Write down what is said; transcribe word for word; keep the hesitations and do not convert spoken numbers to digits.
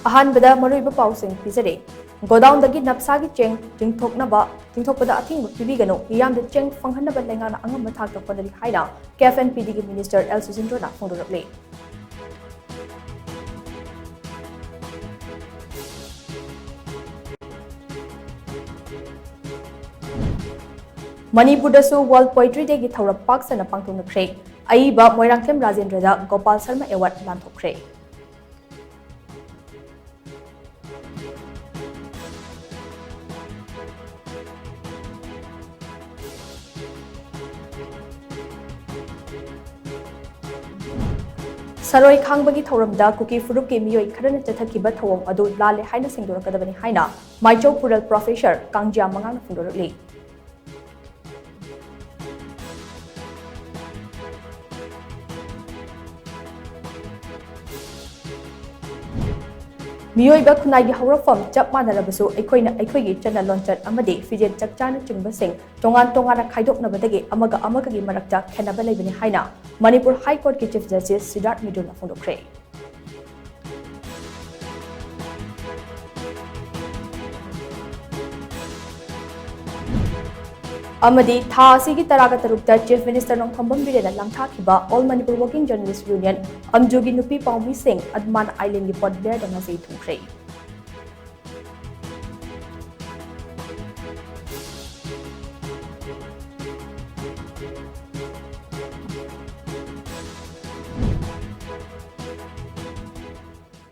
ꯑꯍꯥꯟꯕꯗ ꯃꯔꯨꯑꯣꯏꯕ ꯄꯥꯎꯁꯤꯡ ꯄꯤꯖꯔꯤ꯫ ꯒꯣꯗꯥꯎꯟꯗꯒꯤ ꯅꯞꯁꯥꯒꯤ ꯆꯦꯡ ꯆꯤꯡꯊꯣꯛꯅꯕ, ꯆꯤꯡꯊꯣꯛꯄꯗ ꯑꯊꯤꯡꯕ ꯄꯤꯕꯤꯒꯅꯨ, ꯃꯤꯌꯥꯝꯗ ꯆꯦꯡ ꯐꯪꯍꯟꯅꯕ ꯂꯩꯉꯥꯛꯅ ꯑꯉꯝꯕ ꯊꯥꯛꯇ ꯍꯣꯠꯅꯔꯤ ꯍꯥꯏꯅ ꯀꯦ ꯑꯦꯐ ꯑꯦꯟ ꯄꯤ ꯗꯤꯒꯤ ꯃꯤꯅꯤꯁꯇꯔ ꯑꯦꯜ ꯁꯨꯁꯤꯟꯗ꯭ꯔꯣꯅ ꯐꯣꯡꯗꯣꯔꯛꯂꯤ꯫ ꯃꯅꯤꯄꯨꯔꯗꯁꯨ ꯋꯥꯔꯜꯗ ꯄꯣꯏꯇ꯭ꯔꯤ ꯗꯦꯒꯤ ꯊꯧꯔꯝ ꯄꯥꯛ ꯁꯟꯅ ꯄꯥꯡꯊꯣꯛꯅꯈ꯭ꯔꯦ꯫ ꯑꯏꯕ ꯃꯣꯏꯔꯥꯡꯊꯦꯝ ꯔꯥꯖꯦꯟꯗ꯭ꯔꯗ ꯒꯣꯄꯥꯜ ꯁꯔꯃ ꯑꯦꯋꯥꯔꯗ ꯂꯥꯟꯊꯣꯛꯈ꯭ꯔꯦ꯫ ꯁꯔꯣꯏ ꯈꯥꯡꯕꯒꯤ ꯊꯧꯔꯝꯗ ꯀꯨꯀꯤ ꯐꯨꯔꯨꯞꯀꯤ ꯃꯤꯑꯣꯏ ꯈꯔꯅ ꯆꯠꯊꯈꯤꯕ ꯊꯧꯑꯣꯡ ꯑꯗꯨ ꯂꯥꯜꯂꯦ ꯍꯥꯏꯅ ꯁꯦꯡꯗꯣꯔꯛꯀꯗꯕꯅꯤ ꯍꯥꯏꯅ ꯃꯥꯏꯆꯧ ꯄꯨꯔꯦꯜ ꯄ꯭ꯔꯣꯐꯦꯁꯔ ꯀꯥꯡꯖꯤꯌꯥ ꯃꯉꯥꯡꯅ ꯐꯣꯡꯗꯣꯔꯛꯂꯤ꯫ ꯃꯤꯑꯣꯏꯕ ꯈꯨꯟꯅꯥꯏꯒꯤ ꯍꯧꯔꯛꯐꯝ ꯆꯞ ꯃꯥꯟꯅꯔꯕꯁꯨ ꯑꯩꯈꯣꯏꯅ ꯑꯩꯈꯣꯏꯒꯤ ꯆꯠꯅ ꯂꯣꯟꯆꯠ ꯑꯃꯗꯤ ꯐꯤꯖꯦꯠ ꯆꯛꯆꯥꯅꯆꯤꯡꯕꯁꯤꯡ ꯇꯣꯉꯥꯟ ꯇꯣꯉꯥꯟꯅ ꯈꯥꯏꯗꯣꯛꯅꯕꯗꯒꯤ ꯑꯃꯒ ꯑꯃꯒꯒꯤ ꯃꯔꯛꯇ ꯈꯦꯠꯅꯕ ꯂꯩꯕꯅꯤ ꯍꯥꯏꯅ ꯃꯅꯤꯄꯨꯔ ꯍꯥꯏ ꯀꯣꯔꯠꯀꯤ ꯆꯤꯐ ꯖꯁꯇꯤꯁ ꯁꯤꯗꯥꯔꯊ ꯃꯤꯗꯨꯅ ꯐꯣꯡꯗꯣꯛꯈ꯭ꯔꯦ꯫ ꯑꯃꯗꯤ ꯊꯥ ꯑꯁꯤꯒꯤ ꯇꯔꯥꯒ ꯇꯔꯨꯛꯇ ꯆꯤꯐ ꯃꯤꯅꯤꯁꯇꯔ ꯅꯣꯡꯊꯣꯝꯕꯝ ꯕꯤꯔꯦꯟꯅ ꯂꯪꯊꯥꯈꯤꯕ all Manipur working journalists union, ꯑꯝꯖꯨꯒꯤ ꯅꯨꯄꯤ ꯄꯥꯎꯃꯤꯁꯤꯡ, ꯑꯗꯃꯥꯟ ꯑꯥꯏꯂꯦꯟꯒꯤ ꯄꯣꯔꯠ ꯕ꯭ꯂꯦꯌꯔꯗ ꯉꯁꯤ ꯊꯨꯡꯈ꯭ꯔꯦ꯫